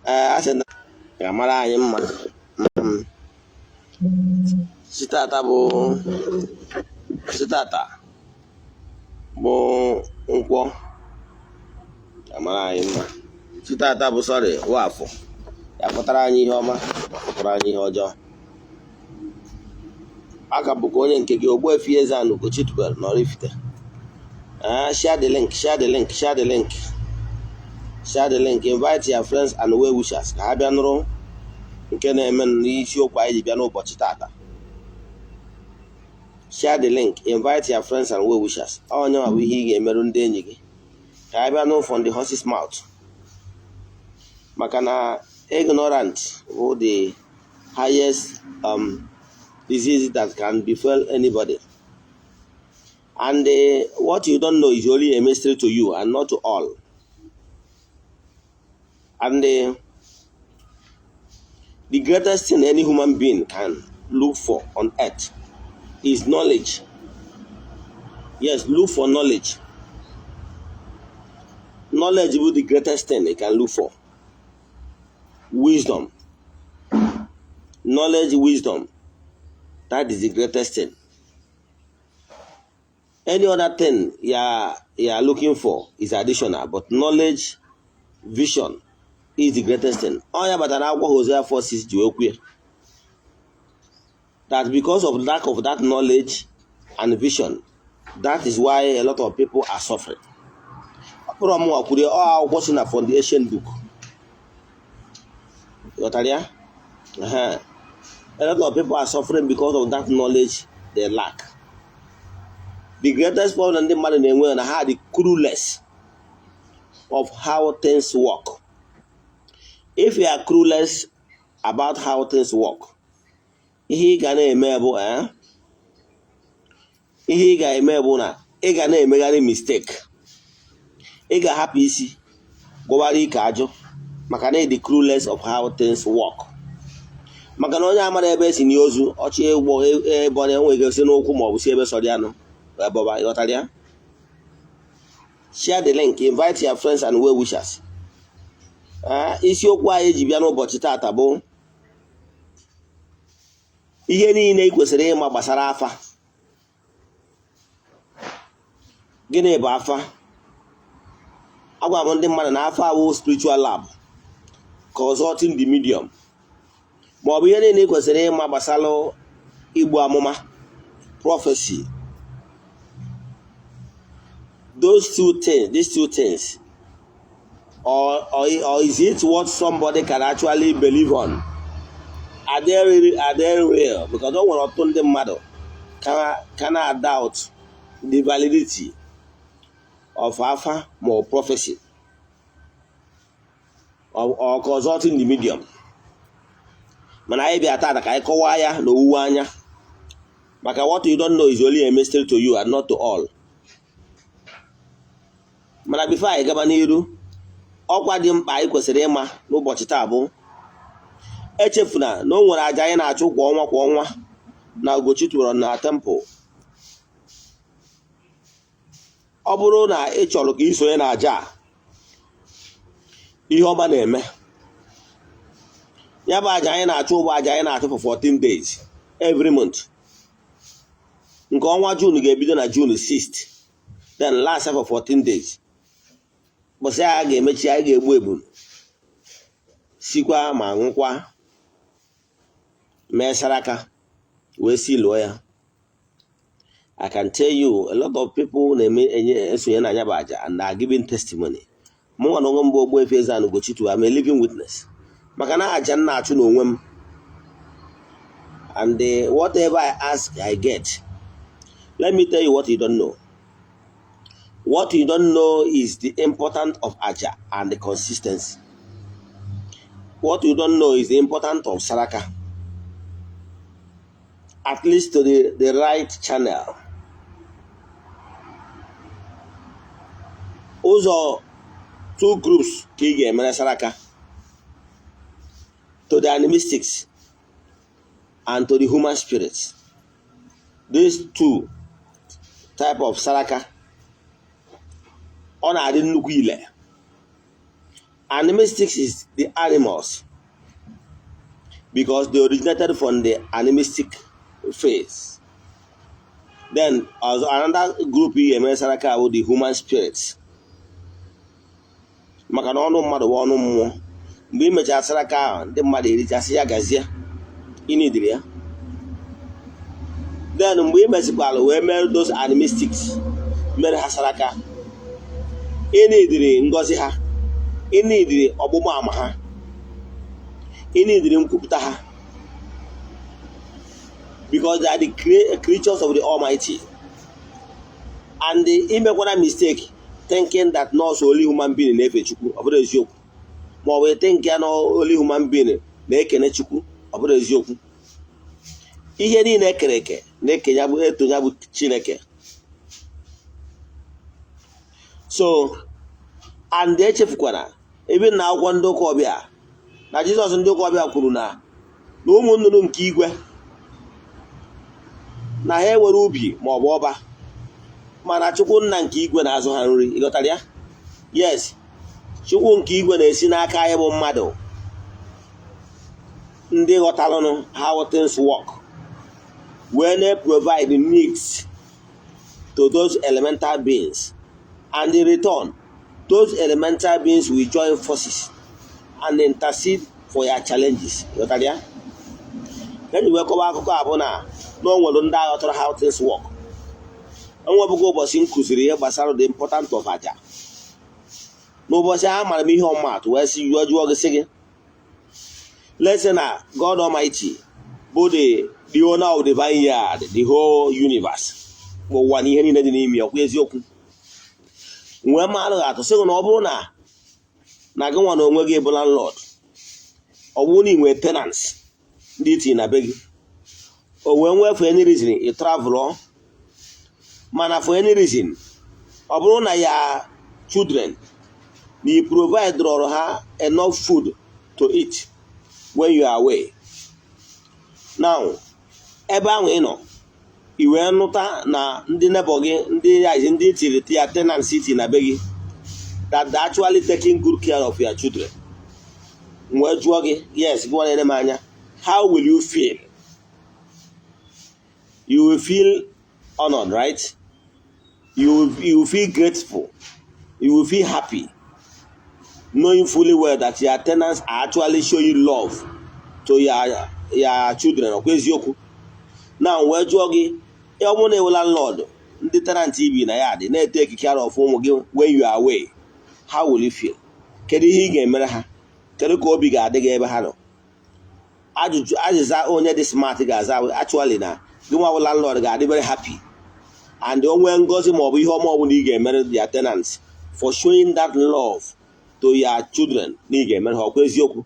Ee, a sị na ga-amara anyị mma. Sitata bụ nkwọ, ga-amara anyị mma. Sitata bụ, sorry, wafọ ya pụtara anyị ihe ọma ma pụtara anyị ihe ọjọọ. Aka bụkwa onye nke gị, Ogbuefi Eze-Ana Ugochi tubelu n'Oraifite. Share the link, share the link, share the link, share the link. Invite your friends and well wishers ka ha bịa nụrụ nke na-eme n'isiokwu anyị ji bịa n'ụbọchị tata. Share the link, invite your friends and well wishers. Onye ma bụ ihe ị ga-emerụ ndị enyi gị ka ha bịa nụ from the horse's mouth, maka na ignorant bụ the highest disease that can befall anybody, and what you don't know is only a mystery to you and not to all. And the greatest thing any human being can look for on earth is knowledge. Yes, look for knowledge. Knowledge is the greatest thing you can look for. Wisdom, knowledge, wisdom, that is the greatest thing. Any other thing you are looking for is additional, but knowledge, vision is the greatest thing. Ọ ya batara akwụkwọ Hosea 4:6 ji wee kwue that because of lack of that knowledge and vision, that is why a lot of people are suffering. Ọ bụrụ ọmụnwa kwuru ya, ọ akwụkwọ si na foundation book. Ghọtara ya? Ehe. A lot of people are suffering because of that knowledge they lack. The greatest problem ndị mmadụ na-enwe na ha dị clueless of how things work. If you are clueless about how things work, ihe ị ga na-eme bụ ihe ị ga-eme bụ na ị ga na-emegharị mistake. Ị ga-ahapụ isi gwọwara ike ajụ, maka na ị dị clueless of how things work. Maka na onye amara ebe esi nye ozu ọchị ịgbọ ebe ọ na-enweghị esi n'ụkwụ ma ọ bụ si ebe sọrọ ya nụ wee bọba. Ịghọtara ya? Share the link, invite your friends and well wishers. Isiokwu anyị ji bịa n'ụbọchị taata bụ ihe niile ị kwesịrị ịma gbasara afa. Gịnị bụ afa? Agwa m ndị mmadụ na afa awụ spiritual lab consulting the medium, ma ọ bụ ihe niile ị kwesịrị ịma gbasara igbu amụma, prophecy. Those two things, these two things, or is it what somebody can actually believe on? Are they really, are they real? Because o nwere ọtụtụ ndị mmadụ ka na doubt the validity of afa ma ọ prophecy or consulting the medium. Mana anyị bịa taata ka anyị kọwaa ya na owuwe anya, maka what you don't know is only a mystery to you and not to all. Mana before anyị gaba n'iru, ọkwa dị mkpa anyị kwesịrị ịma n'ụbọchị taa bụ echefuna na o nwere aja anyị na-achụ kwa ọnwa kwa ọnwa na Ugochi tụrụ na temple. Ọ bụrụ na ị chọrọ ka ị sonye na aja a, ihe ọma na-eme ya bụ aja anyị na-achụ ụgbọ aja anyị na-achụ for 14 days every month. Nke ọnwa June ga-ebido na June 6th, then last for 14 days. Bọsị a ga-emechi, anyị ga-egbu ebulu, sikwa ma ṅụkwa, mee saraka wee si lụọ ya. I can tell you a lot of people na-eme enye esonye na anya bụ aja and are giving testimony. Mụ nwa na onwe m bụ Ogbuefi Eze-Ana Ugochi tubelu, I'm a living witness, maka na aja m na-achụ n'onwe m, and whatever I ask, I get. Let me tell you what you don't know. What you don't know is the importance of aja and the consistency. What you don't know is the importance of saraka, at least to the right channel. Ụzọ two groups ka ị ga-emere saraka: to the animistics and to the human spirits. These two type of saraka, ọ na-adị nnukwu ile. Animistics is the animals because they originated from the animistic phase. Then also another group ị ga-eme saraka bụ the human spirits, maka na ọnụ mmadụ bụ ọnụ mmụọ. Mgbe ị mechara saraka ahụ, ndị mmadụ erichasị ya, gazie ịnidiri ya. Then mgbe ị mesịkwara wee mere those animistics, mere ha saraka, ịnidiri ngọzi ha, ịnidiri ọgbụgba ama ha, ịnidiri nkwupụta ha, because they are the creatures of the Almighty. And imekwara mistake thinking that not only human being na-efe Chukwu, ọ bụrụ eziokwu, ma ọ bụ think ya na only human being na-ekene Chukwu, ọ bụrụ eziokwu. Ihe niile ekere eke na-eke ya bụ eto ya bụ Chineke. So and echefukwara ebe na akwụkwọ ndị ụka ọbịa na Jizọs, ndị ụka ọbịa kwuru na ụmụ nnụnụ nke igwe na ha enwere ubi ma ọ bụ ọba, mana Chukwu Nna nke igwe na-azụ ha nri. Ịghọtara ya? Yes, Chukwu nke igwe na-esi n'aka anyị bụ mmadụ ndị ghọtalụnụ how things work wee na-provide needs to those elemental beings, and in return those elemental beings will join forces and intercede for your challenges. Ghọtara ya? Eji wee kọwa akụkọ a bụ na o nwere ndị aghọtara how things work. Enwebụghị ụbọchị m kụziri ihe gbasara the important of aja. N'ụbọchị ahụ mara m ihe ọmụmatụ wee sị jụọ jụọ gị, sị gị, let's say na God Almighty bụ the owner of the vineyard, the whole universe, ụwa na ihe niile dị n'ime. Ọkwa eziokwu? Nwee mmadụ atụ sị gị na ọ bụrụ na gị nwa na onwe gị bụ landlord, ọ bụrụ na ị nwee tenants ndị itinye na be gị, o wee nwee for any reason ị travel, mana for any reason ọ bụrụ na ya children na ị provide rọrọ ha enough food to eat when you are away. Now ebe ahụ ị nọ, i wee nụta na ndị neighbor gị, ndị ndị tiri ya tenants iti na be gị, that they actually taking good care of your children, wee jụọ gị, yes, gị nwa na-ene m anya, how will you feel? You will feel honored, right? You will feel grateful, you will feel happy, knowing fully well that your tenants are actually showing love to your children. Ọkwa eziokwu? Na wee jụọ gị, ọ bụrụ na ewe landlord, ndị tenant ibi na ya dị na-etake care of ụmụ gị when you are away, how will you feel? Kedu ihe ị ga-emere ha? Kedu ka obi ga-adị gị ebe ha nọ? Ajụjụ azịza onye dị smart ga-aza, actually, na gị nwa bụ landlord ga-adị very happy, and o nwee ngọzi maọbụ ihe ọma ọbụla ị ga-emere their tenants for showing that love to your children na ị ga-emere ha. Ọkwa eziokwu?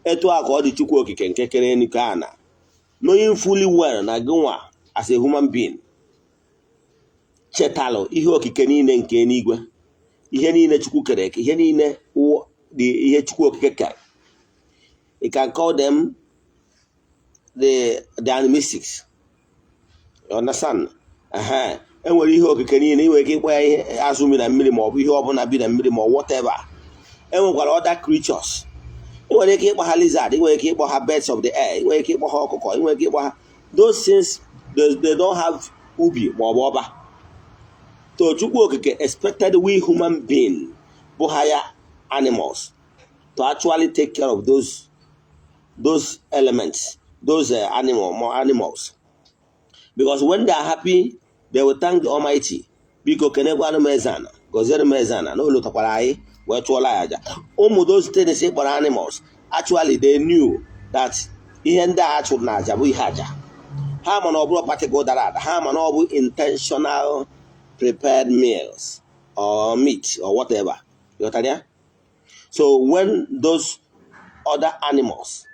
Etu a ka ọ dị Chukwu Okike nke kere eluigwe ana, knowing fully well na gị nwa as a human being chetalụ ihe okike niile nke eluigwe, ihe niile Chukwu kere eke, ihe niile dị, ihe Chukwu Okike kere. You can call them the animistics, you understand? Enwere ihe okike niile ị nwere ike ịkpọ ya ihe azụ bi na mmiri, ma ọ bụ ihe ọbụla bi na mmiri, ma ọ whatever. Enwekwara other creatures ị nwere ike ịkpọ ha lizard, ị nwere ike ịkpọ ha birds of the air, ị nwere ike ịkpọ ha ọkụkọ, ị nwere ike ịkpọ ha those things. They don't have ubi ma ọ bụ ọba. So Chukwu Okike expected we human being bụ higher animals to actually take care of those elements, those animal more animals, because when they are happy, they will thank the Almighty. Biko kenekwanụ m eze ana, gọziere m eze ana na o lotakwara anyị wee chụọla ya aja. Ụmụ those things kpọrọ animals, actually they knew that ihe ndị a chụrụ na aja bụ ihe aja ha, ma na ọ bụrụ particle dara ada ha, ma na ọ bụ intentional prepared meals or meat or whatever. Ghọtara ya? So when those other animals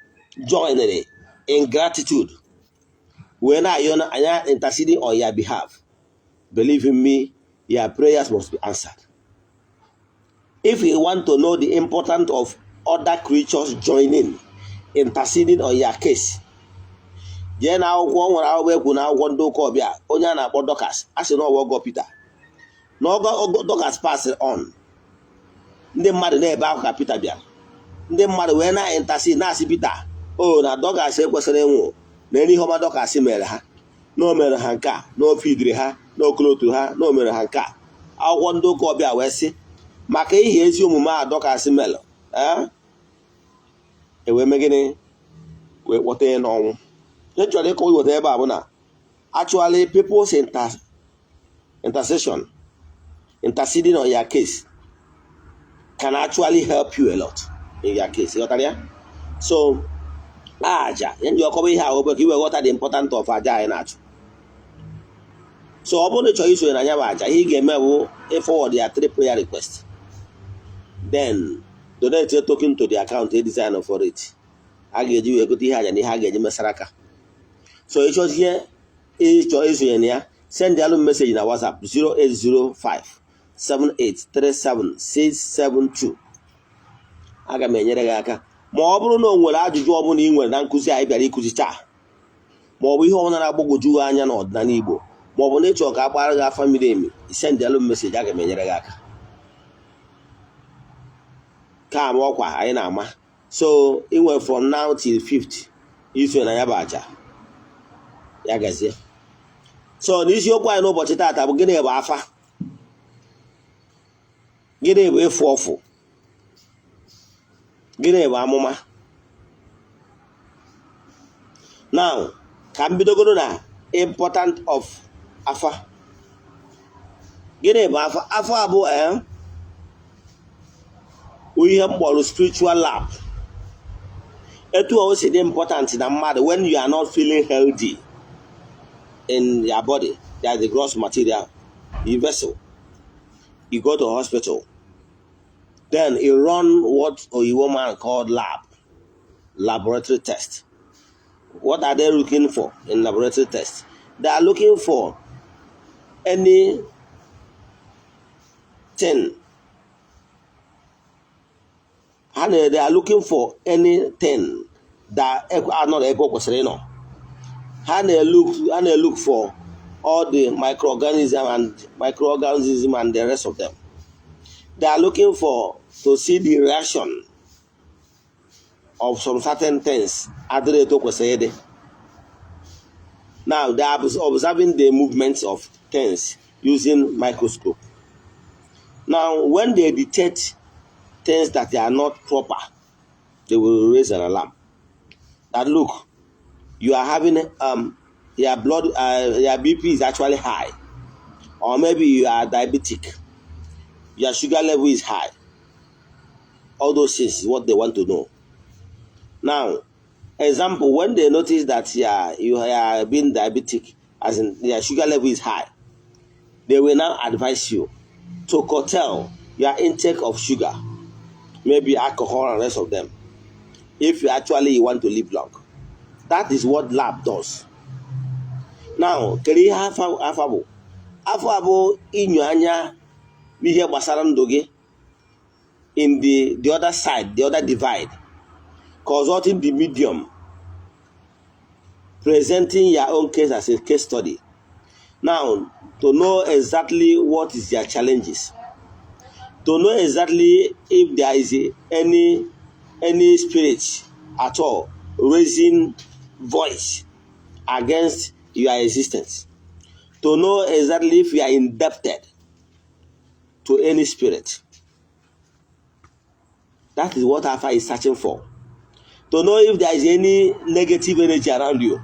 joined in gratitude wee na-ayọ anya, interceding on your behalf, believe in me, your prayers must be answered. If you want to know the importance of other creatures joining, interceding on your case, jee na akwụkwọ nwere akwụkwọ ekwu na akwụkwọ ndị ụka ọbịa, onye a na-akpọ Dorcas, a sị na ọwa ọgọ Peter na ọgọ Dorcas pass on. Ndị mmadụ na-ebe akwa ka Peter bịara, ndị mmadụ wee na-intercede, na-asị Peter o na Dorcas ekwesịrị ịnwụ, na ihe ọma Dorcas mere ha, na o mere ha nke a, na o feediri ha, na o clothuru ha, na o mere ha nke a. Akwụkwọ ndị ụka ọbịa wee sị maka ihe ezi omume a Dorcas mere, ee, ewee mee gịnị? Wee kpọta ya n'ọnwụ. Ihe chọrọ ịkọwa iweta ebe a bụ na actually people's intercession, interceding on your case, can actually help you a lot in your case. Ghọtara ya? So aja ihe ndị ọkọba ihe ahụ bụ ka i wee ghọta the important of aja anyị na-achụ. So ọ bụrụ na ị chọrọ isonye na ya bụ aja, ihe ị ga-eme bụ forward ya three prayer request, then donate a token to the account a design for it. A ga-eji wee gote ihe aja na ihe a ga-eji mesara aka. So ịchọzie ịchọ isonye na ya, send alụ message na WhatsApp 0805 7837672. Aga m enyere gị aka. Ma ọ bụrụ na o nwere ajụjụ ọbụla ị nwere na nkụzi anyị bịara ịkụzi taa, ma ọ bụ ihe ọbụla na-agbagwoju gị anya n'ọdịnala Igbo, ma ọ bụ na ịchọ ka a gbara gị afa miri emi, send alụ message, aga m enyere gị aka. Ka ama ọkwa anyị na-ama. So ị nwere from now till 50 iso na ya bụ aja ya gazie. So n'isiokwu anyị n'ụbọchị taata bụ: gịnị bụ afa? Gịnị bụ ịfụ ọfụ? Gịnị bụ amụma? Now, ka m bidogoro na important of afa. Gịnị bụ afa? Afa bụ ihe m kpọrọ spiritual lab. Etu o si dị important na mmadụ, when you are not feeling healthy in your body, there is the gross material, the vessel, you go to hospital, then you run what oyibo man called lab, laboratory test. What are they looking for in laboratory test? They are looking for anything ha na they are looking for anything that anọrọ ebe o kwesịrị ịnọ. Ha na-look for all the microorganism and the rest of them. They are looking for to see the reaction of some certain things adịrị etu o kwesịrị ịdị. Now they are observing the movements of things using microscope. Now, when they detect things that are not proper, they will raise an alarm that, look, you are having your blood your BP is actually high, or maybe you are diabetic, your sugar level is high. All those things is what they want to know. Now, example, when they notice that, yeah, you are being diabetic, as in your sugar level is high, they will now advise you to curtail your intake of sugar, maybe alcohol and rest of them, if you actually want to live long. That is what lab does. Now, kedu ihe afa? Afa bụ, afa bụ inyo anya n'ihe gbasara ndụ gị in the other side, the other divide, consulting the medium, presenting your own case as a case study. Now, to know exactly what is their challenges, to know exactly if there is any spirit at all raising voice against your existence, to know exactly if you are indebted to any spirit. That is what Afa is searching for. To know if there is any negative energy around you,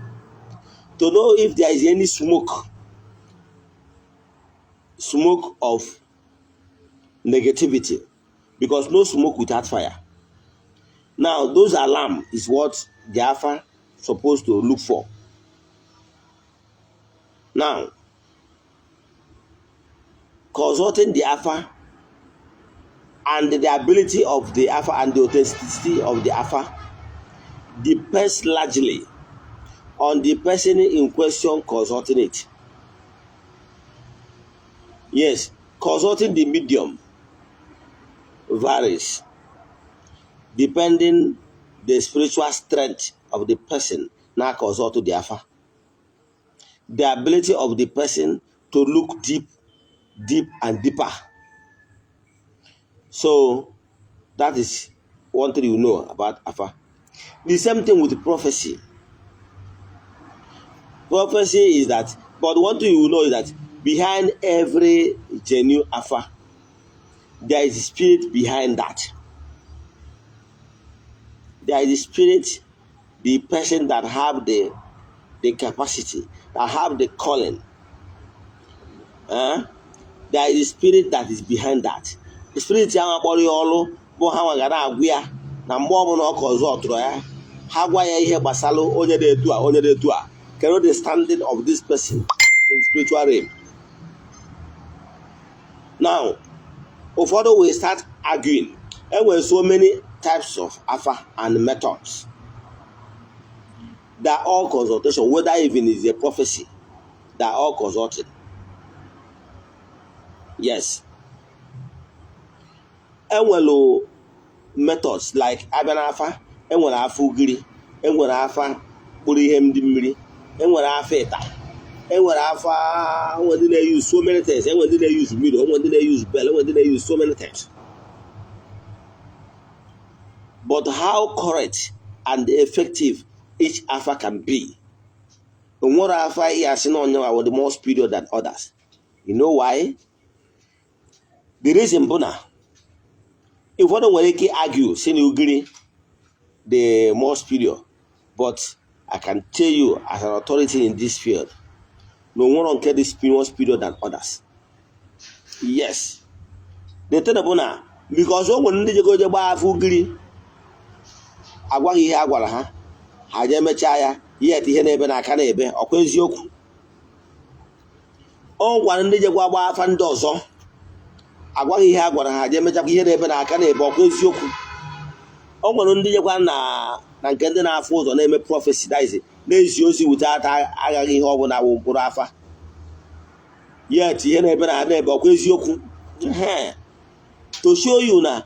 to know if there is any smoke of negativity, because no smoke without fire. Now, those alarm is what the Afa supposed to look for. Now, consulting the Afa and the ability of the Afa and the authenticity of the Afa depends largely on the person in question consulting it. Yes, consulting the medium varies depending the spiritual strength of the person now consult the Afa, the ability of the person to look deep, deep and deeper. So That is one thing you know about afa. The same thing with prophecy. Prophecy is that, but one thing you know is that behind every genuine afa, there is a spirit behind that. There is a spirit, the person that have the capacity, that have the calling. Eh? There is a spirit that is behind that. The spirit ahụ akpọrọ ya ọrụ bụ ha nwa ga na-agwa ya na mgbe ọbụla ọ ka ọzọ ọ tụrụ ya, ha gwa ya ihe gbasara onye dị etu a, onye dị etu a, kedu the standing of this person in spiritual realm. Now, ụfọdụ will start arguing. Enwere so many types of afa and methods. They are all consultation, whether even is a prophecy, they are all consulting. Yes, enwere methods like abịa n'afa, enwere afa ugiri, enwere afa kpụrụ ihe ndị mmiri, enwere afa ịta, enwere afa, enwere ndị na-use so many things, enwere ndị na-use mmiri, enwere ndị na-use bell, enwere ndị na-use so many things. But how correct and effective each afa can be, onwere afa ihe asị na onye wa the more superior than others. You know why? The reason bụ na ụfọdụ nwere ike argue si na ugiri the more superior, but I can tell you as an authority in this field na onwero nke dị more superior than others. Yes, the thing bụ na because o nwere ndị jegoje gbaa afa ugiri, agwaghị ihe a gwara ha, ha jee mechaa ya, yet ihe na-ebe n'aka na-ebe. Ọkwa eziokwu? O gwara ndị jekwa gbaa afa ndị ọzọ, agwaghị ihe a gwara ha, jee mechakwa, ihe na-ebe n'aka na-ebe. Ọkwa eziokwu? O nwere ndị jekwa na nke ndị na-afụ ụzọ, na-eme prophecy, that is, na-ezi ozi without aghaghị ihe ọbụla bụ mkpụrụ afa, yet ihe na-ebe na na-ebe. Ọkwa eziokwu? Ehe. To show you na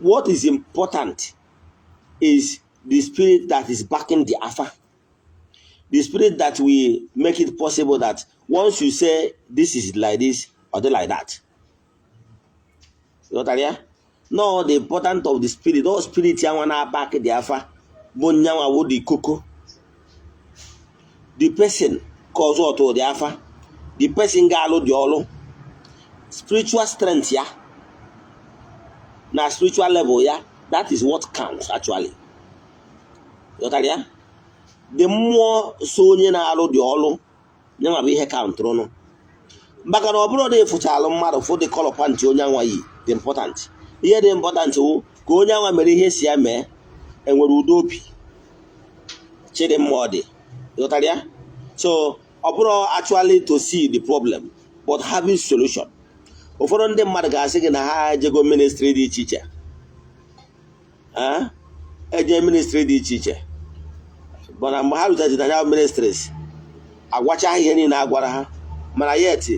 what is important is the spirit that is backing the afa, the spirit that will make it possible that once you say this is like this or dị like that. Ghọtara ya? No, the important of the spirit, all spirit ya nwa na-back the afa bụ nyanwa bụ the koko, the person ka ọzọ tụrụ the afa, the person ga-alụ the ọlụ, spiritual strength ya na spiritual level ya. That is what counts actually. Ghọtara ya? The mmụọ so onye na-alụ dị ọlụ nyanwa bụ ihe countụrụnụ, maka na ọ bụrụ na ịfụchalụ mmadụ fụ dị colour pant onye anwa yi dị important. Ihe dị important wụ ka onye anwa mere ihe si ya mee, enwere udo obi, chidimma ọ dị. Ghọtara ya? So ọ bụrụ actually to see the problem but having solution. Ụfọdụ ndị mmadụ ga-asị gị na ha ejego ministry dị iche iche. Ah, eje ministry dị iche iche, mana mgbe ha rutachiri na ya ministries, agwacha ha ihe niile a gwara ha, mana yet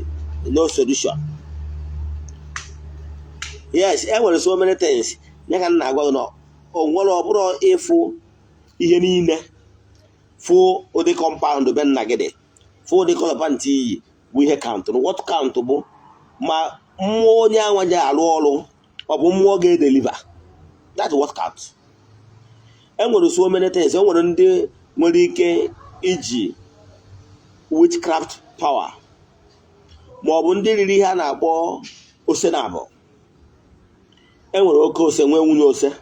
no solution. Yes, e nwere so many things ya ka m na-agwa gị na o nwere. Ọ bụrụ ịfụ ihe niile, fụ ụdị compound be nna gị dị, fụ ụdị colour pant iyi bụ ihe countụrụ. What count bụ ma mmụọ onye anwa ji arụ ọrụ, ọ bụ mmụọ ga-edeliver. That's what counts. E nwere so many things. E nwere ndị nwere ike iji witchcraft power, ma ọ bụ ndị riri ihe a na-akpọ ose na abụ. E nwere oke ose, nwee nwunye ose.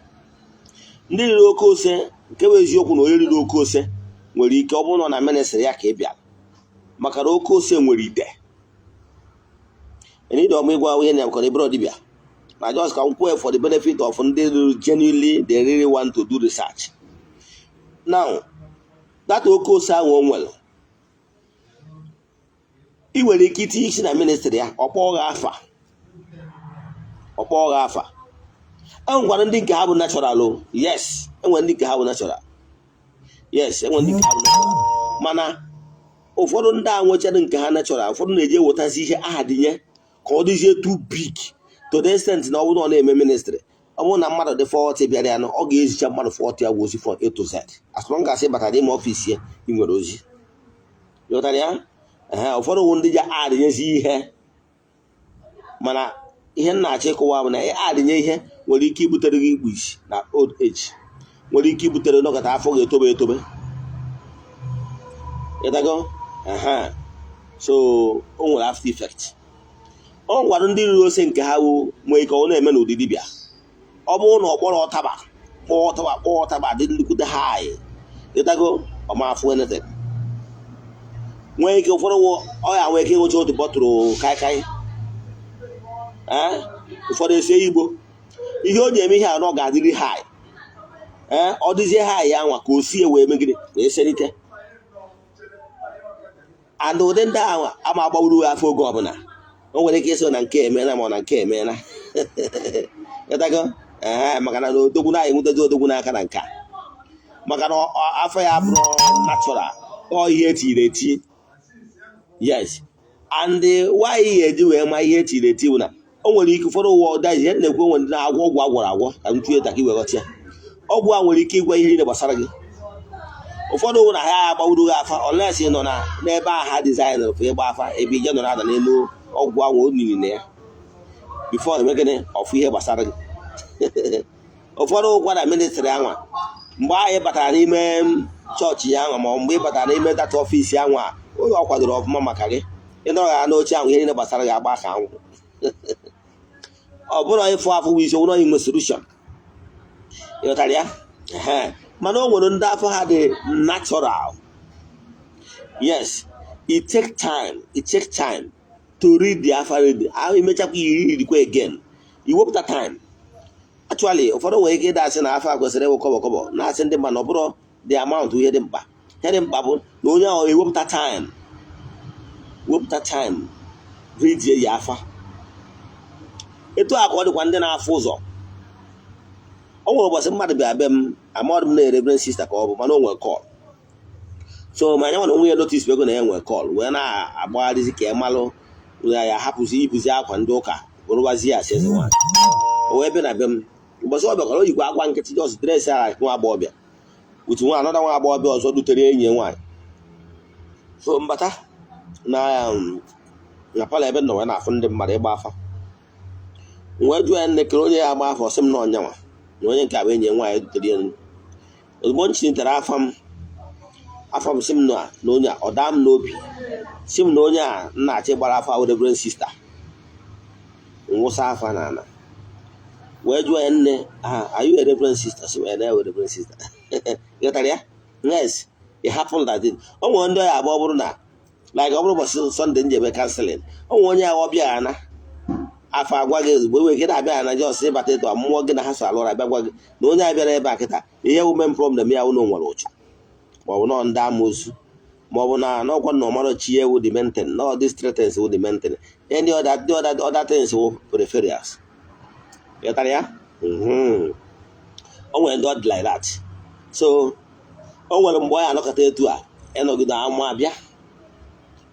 Ndị riri oke ose, nke bụ eziokwu na onye riri oke ose nwere ike ọ bụrụ na ọ na ministry ya ka ị bịara, maka na oke ose nwere ite enide ọmụ ịgwa ihe na nkọrọ ebere dibịa na just ka m kwuo for the benefit of ndị genuinely they really want to do research. Now, that oke ose ahụ o nwere, ị nwere ike itinye isi na ministry ya, ọkpọọ gị afa, ọkpọọ gị afa. E nwekwara ndị nke ha bụ natural o. Yes, enwere ndị nke ha bụ natural. Yes, enwere ndị nke ha bụ natural, mana ụfọdụ ndị a nwechara nke ha natural, ụfọdụ na-eji ewetazi ihe aha dịnye ka ọ dịzie too big, to the extent na ọ bụrụ na ọ na-eme ministry, ọ bụrụ na mmadụ dị 40 bịara ya, na ọ ga-ezicha mmadụ 40 ya ozi from A to Z. As long as ị batara n'ime office ya, ị nwere ozi. Ghọtara ya? Ehe, ụfọdụ wụ ndị ji adịnyezi ihe, mana ihe m na-achọ ịkụwa bụ na adịnye ihe Nwere ike ibutere gị ikpu isi na old age, nwere ike ibutere nọkọta afọ ga-etobe etobe. Ịdago? Aha. So o nwere after effect. Ọ gwara ndị riri ose nke ha wu nwee ike ọ na-eme n'ụdị dibịa. Ọ bụrụ na ọ kpọrọ ụtaba, kpọọ ụtaba, kpọọ ụtaba dị nnukwute high, ịdago, ọma afụ anything. Nwee ike ụfọdụ ọ ya nwee ike ịnwụcha otu bottle kaikai. Ee, ụfọdụ ese igbo. Ihe o ji eme ihe anọ ga-adịrị high. Ee, ọ dịzie high ya nwa ka o sie wee megide wee selite. And ụdị ndị ahụ ama agbawuru afọ oge ọbụla. O nwere ike ịsị na nke emeela, ma ọ na nke emeela. Ịtago? Ee, maka na odogwu na enwetazi odogwu n'aka na nka, maka na afọ ya bụrụ natural, ọ ihe etiri eti. Yes, and why ga-eji wee ma ihe etiri eti bụ na o nwere ike ụfọdụ ụwa ọda ihe na-ekwu. Onwe ndị na-agwọ ọgwụ agwọrọ agwọ ka m tụọ ka i wee ghọta ya. Ọgwụ a nwere ike ịgwa ihe niile gbasara gị. Ụfọdụ wụ na ha agbawuru gị afa unless ị nọ na n'ebe ahụ ha design for ịgba afa, ebe ije nọrọ ada n'elu ọgwụ ahụ o niri na ya before eme gịnị, ọfụ ihe gbasara gị. Ụfọdụ ụkwa na ministry anwa, mgbe ahụ ị batara n'ime chọọchị ya anwa, ma ọ mgbe ị batara n'ime that office anwa, onye ọ kwadoro ọfụma maka gị, ịnọrọ ya n'oche ahụ, ihe niile gbasara gị agba ka anwụ. Ọ bụrụ ịfụ afụ bụ isi, ọ bụrụ inwe solution. Ịghọtara ya? Ehe. Mana o nwere ndị afọ ha dị natural. Yes, it take time, it take time to read the afa. Read ahụ, imechakwa iri irikwa again, iwepụta time. Actually, ụfọdụ nwere ike ịda asị na afọ a kwesịrị ịwụ kọbọ kọbọ, na-asị ndị mmadụ na ọ bụrụ the amount. Ihe dị mkpa, ihe dị mkpa bụ na onye ahụ ewepụta time, wepụta time read ya afa. Etu a ka ọ dịkwa ndị na-afụ ụzọ. O nwere ụbọchị mmadụ bịa be m, amadụ m na reverend sister ka ọ bụ, mana o nwere call. So ma anya nwere onwe ya notice ego na ya nwere call, wee na-agbagharịzi ka ya malụ na ya hapụzi ibuzi akwa ndị ụka, bụrụwazi ya asị eze nwaanyị. O wee bịa na be m. Ụbọchị ọ bịakwara, o yikwa akwa nkịtị, just dress ala nwa agbọghọbịa, otu nwa anọda nwa agbọghọbịa ọzọ dutere enyi ya nwaanyị. So mbata na parlour ebe m nọ wee na-afụ ndị mmadụ ịgba afa, m wee jụọ ya, nne, kere onye ya agba afa? Ọsị m na ọnyanwa na onye nke a bụ enyi ya nwaanyị dutere ya. Ozugbo m chinitere afa m, afa m sị m na onye a ọ daa m n'obi, si m na onye a nna achọ ịgbara afa ahụ reverend sister. Nwụsa afa na ala wee jụọ ya, nne, ah, are you a reverend sister? Si wee na reverend sister. Ghọtara ya? Yes, it happened that day. O nwere ndị ọya abụọ bụrụ na like ọ bụrụ ụbọchị Sunday njebe counseling, o nwere onye ahụ ọbịa ya na afọ agwa gị ozugbo enwere ike na-abịa na just ịbata ịtụ mmụọ gị na ha so alụ ọrụ, abịa gwa gị na onye a bịara ebe a kịta, ihe bụ main problem ya wụ na o nwere ụchụ, maọbụ nọ ndị amoosu, maọbụ na n'ọkwa na ọmara chi ewu the main thing, no, these three things wụ the main thing, any other, the other things wụ peripherals. Ghọtara ya? O nwere ndị ọ dị like that. So o nwere mgbe ọ ya anọkọta etu a ịnọgide ama abịa,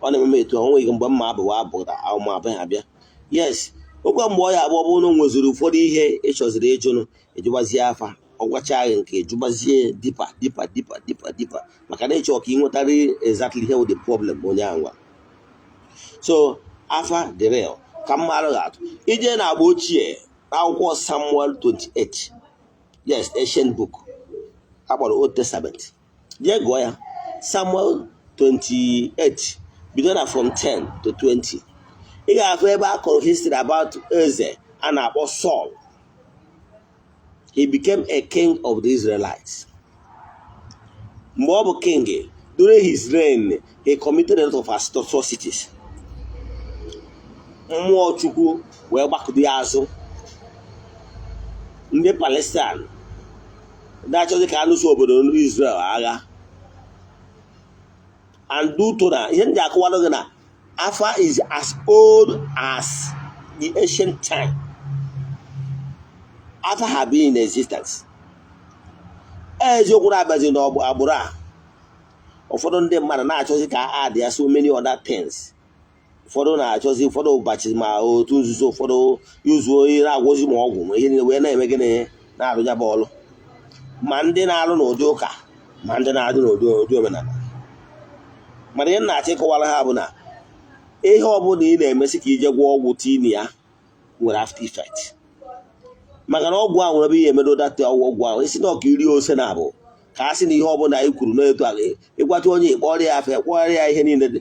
ọ na-ememe etu a. O nweghị mgbe mma abụwa abụta ama abịa abịa. Yes, okwe mgbe ọ ya abụọ bụrụ na o nweziri ụfọdụ ihe ịchọziri ịjụnụ, ejụgbazie afa, ọ gwacha gị nke, ejụgbazie deeper, deeper, deeper, deeper, deeper, maka na ịchọ ka ị nwetara exactly ihe wụ the problem onye ahụ gwara. So afa dị real. Ka mmadụ ga-atụ ije na agba ochie, n'akwụkwọ Samuel 28, yes, ancient book akpọrọ Old Testament, jee gụọ ya, Samuel 28, bido na from 10 to 20, ị ga-afụ ebe a kọrọ history about eze a na-akpọ Saul. He became a king of the Israelites. Mgbe ọ bụ king, during his reign, he committed a lot of atrocities. Mmụọ Chukwu wee gbakọdo ya azụ. Ndị Palestine na-achọzi ka alụso obodo Israel agha. And due to na ihe ndị akọwalụ gị na afa is as old as the ancient time, afa have been in existence. Eziokwu na-abazi n'agbụrụ a, ụfọdụ ndị mmadụ na-achọzi ka a add ya so many other things. Ụfọdụ na-achọzi, ụfọdụ ụbọchị ma otu nzuzo, ụfọdụ yuzuo ihe na-agwọzi ma ọgwụ ma ihe niile wee na-eme gịnị, na-arụ ya bụ ọlụ, ma ndị na-alụ n'ụdị ụka, ma ndị na-adị n'ụdị ụdị omenala. Mana ihe m na-achọ ịkọwara ha bụ na ihe ọbụla ị na-emesi ka ije gwọọ ọgwụ tin ya nwere after effect. Maka na ọgwụ ahụ nwere ebe ihe emedo data ọgwụ ahụ isi na ọka iri ose na abụ ka a sị na ihe ọbụla anyị kwuru n'etu ala ịgwata onye, ịkpọrọ ya afọ, kpọrọ ya ihe niile dị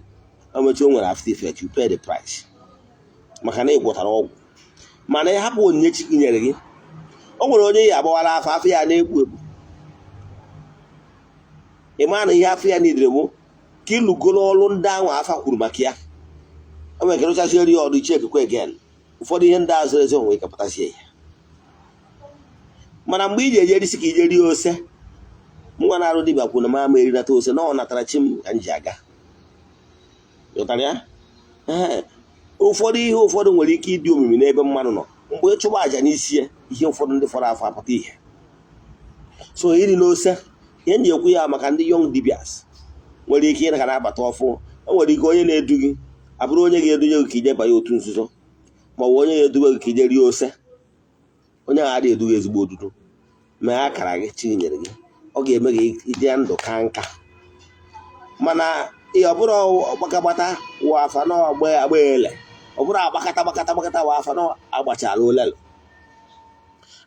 omechi, o nwere after effect. You pay the price maka na ị gwọtara ọgwụ. Mana ịhapụ onyinye chi nyere gị, o nwere onye ya agbawara afọ, afọ ya na-egbu egbu. Ị maa na ihe afọ ya niile bụ ka ịlụgoro ọrụ ndị ahụ afa kwuru maka ya. O nwere ike rụchazieri ya ọrụ iche ekekwe again. Ụfọdụ ihe ndị azụ ezi onwe ike pụtazie ya. Mana mgbe ị ji eje erisi ka ije rie ose, mụnwa na-arụ dibịa kwuru na m ama erinata ose na ọ natara chi m ka m ji aga. Ghọtara ya? Ee, ụfọdụ ihe ụfọdụ nwere ike ịdị omimi n'ebe mmadụ nọ. Mgbe ị chụba àjà n'isi ya, ihe ụfọdụ ndị fọrọ afọ apụta ihe. So iri n'ose, ihe m ji ekwu ya maka ndị young dibias nwere ike ịna ka na-abata ọfụ. O nwere ike onye na-edu gị abụrụ onye ga-edunye gị ka ije banye otu nzuzo, ma ọ bụ onye ga-eduwe gị ka ije rie ose. Onye ahụ adịghị edu gị ezigbo odudu. Mee akara gị chi nyere gị, ọ ga-eme gị ịdị ndụ ka nka. Mana ọ bụrụ ọgbakagbata wụ afa na ọgba agba ele, ọ bụrụ agbakata gbakata gbakata wụ afa na agbachara olelu.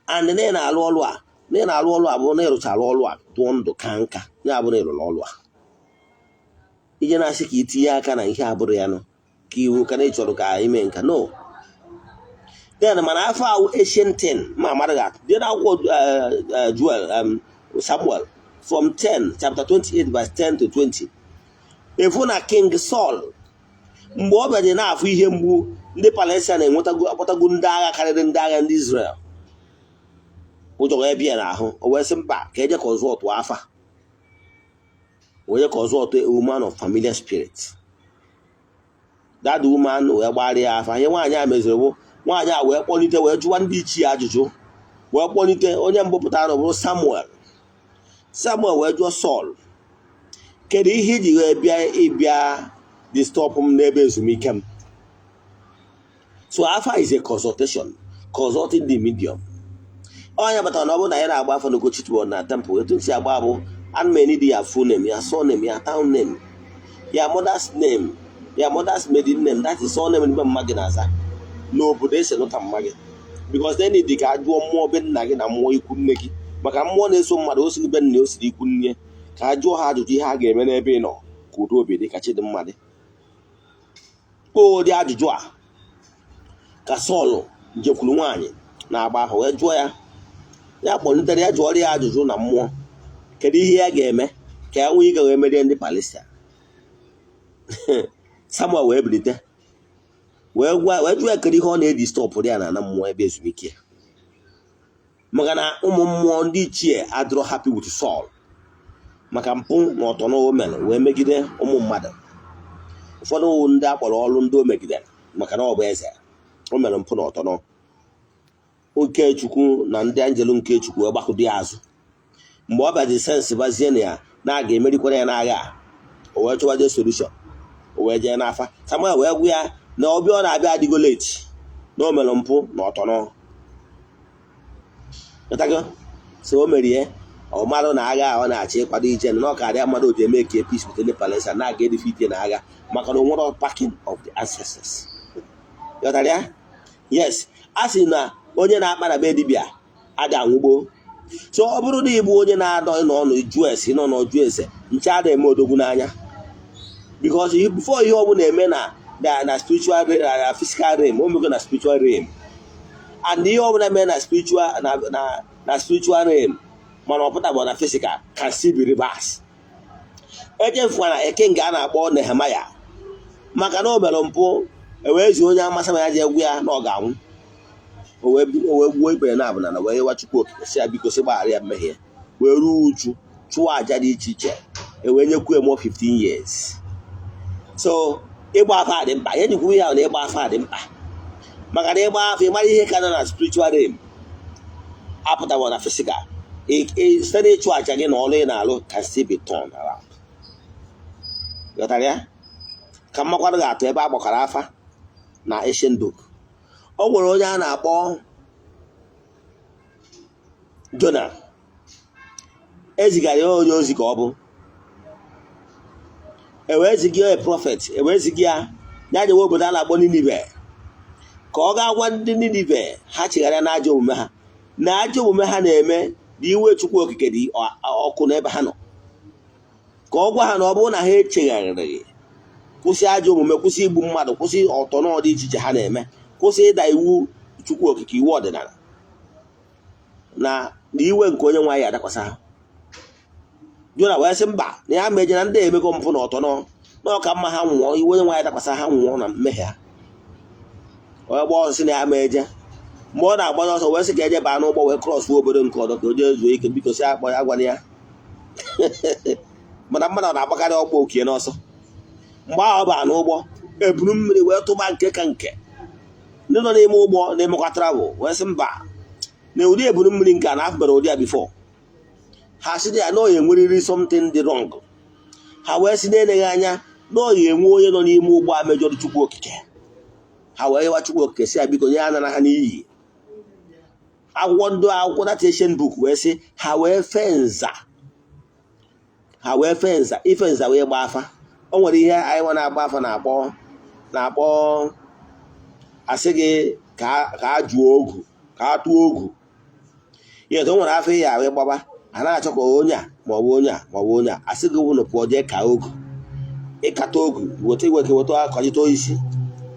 And na ị na-alụ ọlụ a, na ị na-alụ ọlụ a bụ na ịrụchara ọlụ a, tụọ ndụ ka nka ya bụ na ịrụrụ ọlụ a. Ije na-asị ka itinye aka na ihe abụrụ ya nụ ka iwu ka na ị chọrọ ka ime nka no. Then mana afọ ahụ, ancient thing ma amara gị atụ dị n'akwụkwọ Joel, Samuel from 10, chapter 28 verse 10 to 20. Efu na King Saul, mgbe ọ bịaje na-afụ ihe mgbu, ndị Palestine na-enwetago akpọtago ndị agha karịrị ndị agha ndị Israel. Ụjọ wee bịa n'ahụ. O wee sị mba, ka eje ka ọzọ ọtụ afa, wee ka ọzọ ọtụ a woman of familiar spirit. That woman wee gbara ya afa. Ihe nwaanyị a meziri bụ nwaanyị a wee kpọlite, wee jụwa ndị ichie ajụjụ, wee kpọlite onye mbụ pụtara na bụrụ Samuel. Samuel wee jụọ Sọl, "Kedu ihe iji wee bịa ịbịa disturb m n'ebe ezumike m?" So afa is a consultation, consulting the medium. Onye batara na ọ bụrụ na anyị na-agba afa n'Ugochi na temple, etu si agba bụ ana m enidi ya full name, ya surname, ya town name, ya mother's name, ya mother's maiden name, that is surname n'ime mma gị na-aza n'obodo esi nụta mma gị, because then dị ka ajụọ mmụọ be nna gị na mmụọ ikwu nne gị, maka mmụọ na-eso mmadụ, o siri be nna, o siri ikwu nne, ka a jụọ ha ajụjụ ihe a ga-eme n'ebe ị nọ ka udo obi dị, ka chidimma dị. Ụdị ajụjụ a ka Sọl jekwuru nwaanyị na-agba ahụ wee jụọ ya. Ya kpọlitere ya, jụọrọ ya ajụjụ na mmụọ, kedu ihe ya ga-eme ka ya nwee ike wee merie ndị Palestina. Samuel wee bilite wee gwa, wee jụọ ya kedu ihe ọ na-edi stọpụrụ ya na ana mmụọ ebe ezumike ya, maka na ụmụ mmụọ ndị ichie adịrọ happy with Saul maka mpụ na ọtọ o mere wee megide ụmụ mmadụ. Ụfọdụ ndị akpọrọ ọrụ ndị o megidere maka na ọ bụ eze, o mere mpụ na ọtọnọ. Okechukwu na ndị anjelu nke Chukwu wee gbakụdo ya azụ. Mgbe ọ bịazi sense bazie na ya na a ga-emerikwara ya n'agha a, o wee chọwaje solution, o wee jee n'afa. Samuel wee gwa ya na ọbịa ọ na-abịa adịgo late, na o mere mpụ na ọtọnọ. Ghọtago? So o merie, ọ marụ na agha a ọ na-achọ ịkwado ije na ọ karịa mmadụ oji eme ka peace with ndị Palestine na-aga e defeat na agha, maka na o nwere backing of the ancestors. Ghọtara ya? Yes, a sị na onye na-akpa na be dibịa ada anwụgbo. So ọ bụrụ na ị bụ onye na-adọ nọ n'ju ese, nọ n'ọjụ ese nche, ada eme odogwu n'anya, because before ihe ọ bụla eme na spiritual, na physical realm, o mego na spiritual realm. And ihe ọbụla mee na spiritual, na spiritual realm, mana ọ pụta bụ na physical, can still be reverse. Echefukwana eke nga a na-akpọ Nehemaya, maka na o mere mpụ, ewee zi onye amasị ma ya ji egwu ya na ọ ga-anwụ. O wee gbuo ikpere na abụna na wee yewa Chukwu Okike, si ya biko, si gbaghara ya mmehie, wee ruo uju, chụọ aja dị iche iche, ewee nyekwu emo 15 years. So ịgba afa dị mkpa. Ihe njikwa ihe ahụ na ịgba afa dị mkpa, maka na ịgba afa, ịmara ihe ka nọ na spiritual realm apụtaghị na physical. Site n'ịchụ aja gị na ọrụ ị na-alụ can still be turned around. Ghọtara ya? Ka mmakwarụ ga-atụ ebe a gbakọrọ afa na ancient book. O nwere onye a na-akpọ Jona. Ezigara ya onye ozi ka ọ bụ ewee ziga ya prophet, ewee ziga ya ya jewe obodo a na-akpọ Ninive ka ọ gaa gwa ndị Ninive ha chegharịa n'ajọ omume ha. Na ajọ omume ha na-eme na iwe Chukwu Okike dị ọkụ n'ebe ha nọ, ka ọ gwa ha na ọ bụrụ na ha echegharịrị, kwụsị ajọ omume, kwụsị igbu mmadụ, kwụsị ọtọ dị iche iche ha na-eme, kwụsị ịda iwu Chukwu Okike, iwu ọdịnala, na iwe nke onye nwaanyị adakwasa ha. Jona wee sị mba, na ya meje na ndị emego mpụ na ọtọ nọ na ọka mma ha nwụọ, iwe onye nwaanyị dakwasa ha, nwụọ na mmehie ha. Onye gba ọsọ sị na ya ma eje. Mgbe ọ na-agbanye ọsọ wee sị ka eje baa n'ụgbọ wee cross obodo nke ọdọ ka o jee zuo ike. Biko, si akpọ ya, agwana ya. Mana mmadụ na-agbakarị ọgbọ okie n'ọsọ. Mgbe ahụ ọ baa n'ụgbọ, eburu mmiri wee tụba nke ka nke ndị nọ n'ime ụgbọ na-emekwa travel wee sị mba, na ụdị eburu mmiri nke a na-afụbara ụdị a before. Ha sị ya na ọ ya enwerịrị something dị wrong. Ha wee sị na-eleghị anya na ọ ya enwe onye nọ n'ime ụgbọ a mejọrọ Chukwu Okike. Ha wee yewa Chukwu Okike, sị ya biko nye anara ha n'iyi. Akwụkwọ ndị akwụkwọ, that ancient book, wee sị ha wee fee nza, ha wee fee nza. Ife nza wee gbaa afa. O nwere ihe anyị nwa na-agba afa na-akpọ asị gị ka a jụọ ogu, ka a tụọ ogu ihe. O nwere afọ ihe ahụ gbaba a na-achọ ka onye a maọbụ onye a maọbụ onye a asị gị wụnụ pụọ jee ka ogu. Ịkata ogu, weta igwe ka weta akọjite osisi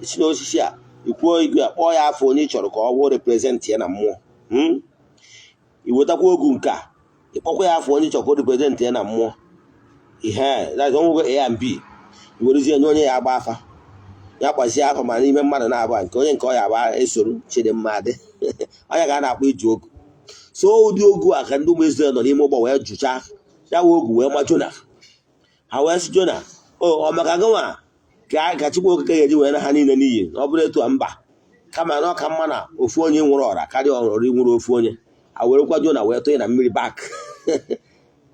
isi n'osisi a, ikwuo igwe a, kpọọ ya afọ onye ị chọrọ ka ọ bụ represent ya na mmụọ. I wetakwa ogu nke a, ịkpọkwa ya afọ onye ị chọrọ ka o represent ya na mmụọ. Ihe onwego A and B, iwerezie nye onye ya agba afa, ya gbazie afa ma n'ime mmadụ na-abụ nke onye nke ọ ya agba esoro Chidimma dị onye ga a na-akpọ iji ogu. So ụdị ogu a ka ndị ụmụ Izrel nọ n'ime ụgbọ wee jụchaa ya wee ogu wee ma Jona. Ha wee sị Jona, o ọ maka gịnwa ka Chukwu Okike ga-eji wee na ha niile n'iyi na ọ bụrụ etu a? Mba, kama na ọ ka mma na ofu onye nwụrụ ọra karịa ọrị nwụrụ ofu onye. A werekwa Jona wee tụnye na mmiri bak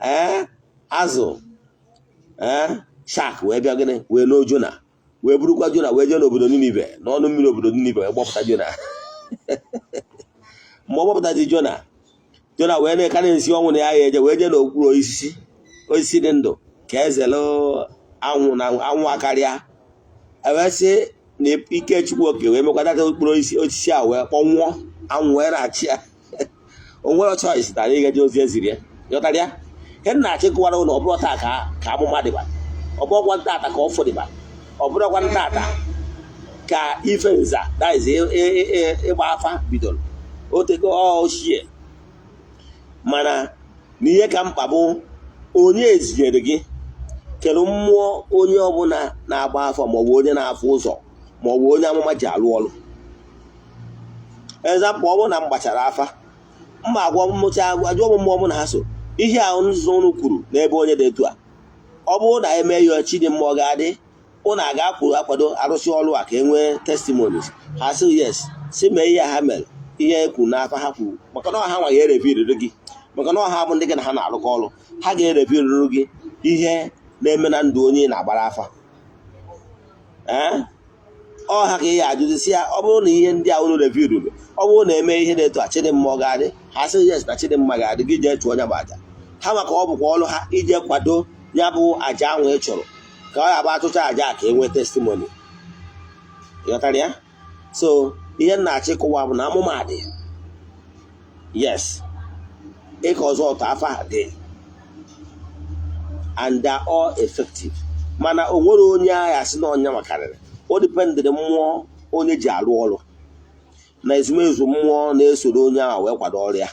ee azụ ee shark wee bịa gịnị wee loo Jona, wee burukwa Jona wee jee n'obodo Ninive, n'ọnụ mmiri obodo Ninive, wee gbọpụta Jona. Mgbe ọ gbọpụtazi Jona, Jona wee na-eka na-esi ọnwụ na ya ya eje wee jee n'okpuru osisi, osisi dị ndụ, ka ezelu anwụ na anwụ akarịa. Ewee sị na ike Chukwu Oke wee mekwata okpuru osisi a wee kpọnwụọ, anwụ wee na-achị ya. O nwere choice na anyị gaje ozi eziri ya. Ghọtara ya? Ihe m na-achịkọwara ụlọ, ọ bụrụ taa ka amụma dịba, ọ bụrụkwa ntata ka ọfụ dịba, ọ bụrụkwa ntata ka ife nza, that is ịgba afa bidoro otego ochie. Mana na ihe ka mkpa bụ onye ezinyere gị kedu mmụọ onye ọbụla na-agba afa, maọbụ onye na-afụ ụzọ, maọbụ onye amụma ji alụ ọrụ. Example, ọ bụrụ na m gbachara afa, mma agwọ mmụcha, ajụọ m mmụọ mụ na ha so ihe ahụ nzuzo unu kwuru n'ebe onye dị etu a. Ọ bụrụ na eme ya, Chidimma ọ ga-adị, ụnụ a ga-akwuru akwado arụsị ọrụ a ka e nwee testimonies. Ha sị yes, si mee ihe ha mere, ihe e kwuru n'afa ha kwuru, maka na ọha nwa ga-ereviriri gị, maka na ọha bụ ndị gị na ha na-arụkọ ọrụ. Ha ga-ereviriri gị ihe na-eme na ndụ onye ị na-agbara afa. Ee, ọ ha ka ị ga-ajụzi, sị ya ọ bụrụ na ihe ndị a unu reviruru, ọ bụrụ na eme ihe na-etu a, Chidimma ọ ga-adị? Ha sị yes, na Chidimma ga-adị. Gị jee chụọ onye bụ aja ha, maka ọ bụkwa ọrụ ha ije kwado ya bụ aja ahụ ị chụrụ, ka ọ ga-abụ achụcha aja a ka e nwee testimony. Ịghọtara ya? So ihe m na-achọ ịkụwa bụ na amụma dị, yes, ịka ọzọ ọtọ afa dị, and they are all effective. Mana o nwere onye agha sị na ọnya makarịrị. O dependịrị mmụọ onye ji arụ ọrụ na ezumezu mmụọ na-esoro onye ahụ wee kwado ọrụ ya.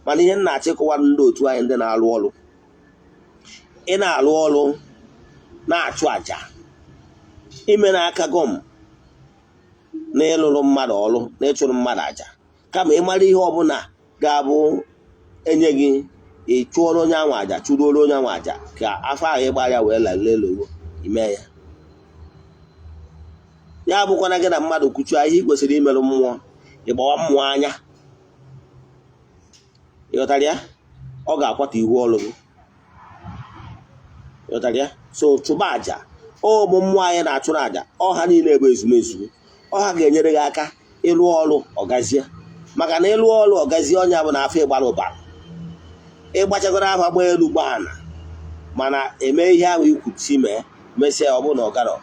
Mana ihe m na-achọ ịkọwara ndị otu anyị, ndị na-arụ ọrụ, ị na-arụ ọrụ na-achụ àjà, ime n'aka gọm na ịlụrụ mmadụ ọrụ na ịchụrụ mmadụ àjà, kama ịmara ihe ọbụla ga-abụ enye gị, ị chụọrọ onye ahụ àjà, chụruoro onye ahụ àjà, ka afọ ahụ ịgba ya wee lelee elowo ime ya. Ya bụkwana gị na mmadụ kwuchuo ihe ị kwesịrị imerụ mmụọ, ịgbawa mmụọ anya. Ịghọtara ya? Ọ ga-akwatu ihu ọrụ gị. Ịghọtara ya? So chụba àjà. Ụmụ mmụọ anyị na-achụrụ àjà, ọha niile bụ ezumezu. Ọha ga-enyere gị aka ịlụ ọrụ ọgazie, maka na ịlụ ọrụ ọgazie, ọnya bụ na afọ ịgbara ụbara, ịgbachagoro afa, gba elu gbaa ana, mana eme ihe ahụ ikwuchi mee, mesịa ọ bụrụ na ọ garọ,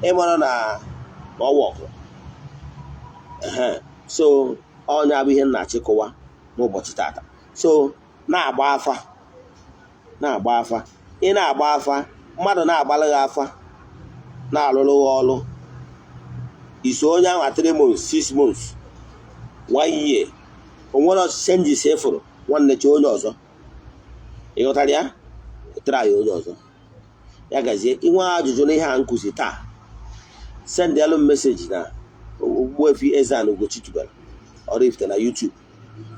ịmara na ọwa ọkụ. So ọnya bụ ihe m na-achịkọwa. N'ụbọchị tata, so na-agba afa, na-agba afa, ị na-agba afa, mmadụ na-agbalụ gị afa, na-alụrụ gị ọlụ, iso onye ahụ 3 months, 6 months, 1 year, o nwere changes ịfụrụ, nwanne, chọọ onye ọzọ. Ị ghọtara ya? Try onye ọzọ. Ya gazie. Inwe ajụjụ n'ihe a nkụzi taa, send alụ m message na Ogbuefi Eze-Ana Ugochi tubelu Oraifite na YouTube.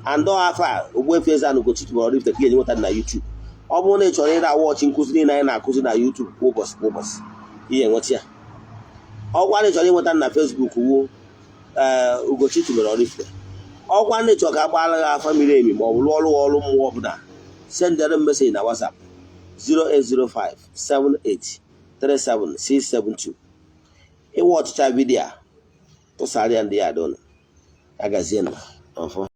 And afọ a, Ogbuefi Eze-Ana Ugochi tubelu Oraifite ka ị ga-enweta na YouTube. Ọ bụrụ na ị chọrọ ịra watch nkụzi niile anyị na-akụzi na YouTube kwa ụbọchị kwa ụbọchị, ihe enweta ya. Ọkwa na ị chọrọ ịnweta na Facebook wu ee Ugochi tubelu Oraifite. Ọkwa ndị chọrọ ka a gbaara gị afa miri emi ma ọ bụ rụọ ọrụ ọrụ mmụọ ọbụla, sendere m message na WhatsApp 0805 78 37672. Ịwa ọchịcha video a, tụsara ya ndị ya adịụnụ. Agazie ọfọ.